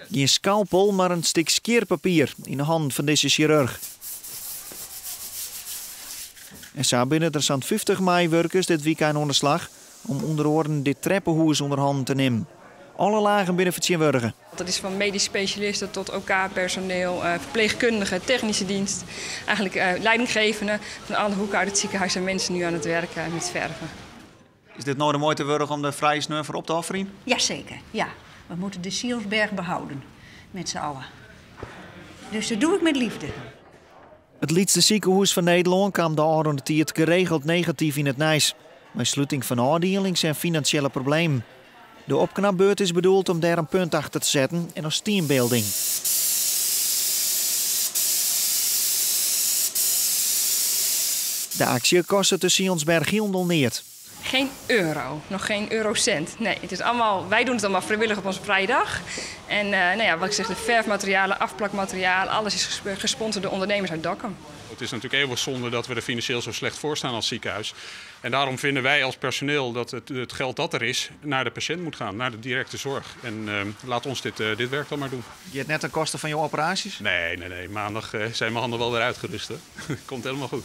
Gjin skalpel, mar in stik skjirpapier yn de hannen fan dizze sjirurch. En sa binne der sa'n 50 meiwurkers dit wykein oan de slach om ûnder oaren dit treppehûs ûnder hannen te nimmen. Alle lagen binne fertsjintwurdige. Dat is van medisch specialisten tot OK-personeel, verpleegkundigen, technische dienst. Eigenlijk leidinggevenden van alle hoeken uit het ziekenhuis zijn mensen nu aan het werken met verven. Is dit no de muoite wurdich om de frije sneon foar op te offerjen? Jazeker, ja. We moeten de Sionsberg behouden, met z'n allen. Dus dat doe ik met liefde. It lytste sikehûs fan Nederlân kaam de ôfrûne tiid geregeld negatyf yn it nijs. Mei sluting fan ôfdielings en finansjele problemen. De opknapbeurt is bedoeld om dêr in punt achter te setten en as teambuilding. De aksje kostet de Sionsberg hielendal neat. Geen euro, nog geen eurocent. Nee, het is allemaal, wij doen het allemaal vrijwillig op onze vrije dag. En nou ja, wat ik zeg, de verfmaterialen, afplakmateriaal, alles is gesponsord door ondernemers uit Dokkum. Het is natuurlijk eeuwig zonde dat we er financieel zo slecht voor staan als ziekenhuis. En daarom vinden wij als personeel dat het geld dat er is naar de patiënt moet gaan, naar de directe zorg. En laat ons dit werk dan maar doen. Je hebt net de kosten van je operaties? Nee, nee, nee. Maandag zijn mijn handen wel weer uitgerust. Hè? Komt helemaal goed.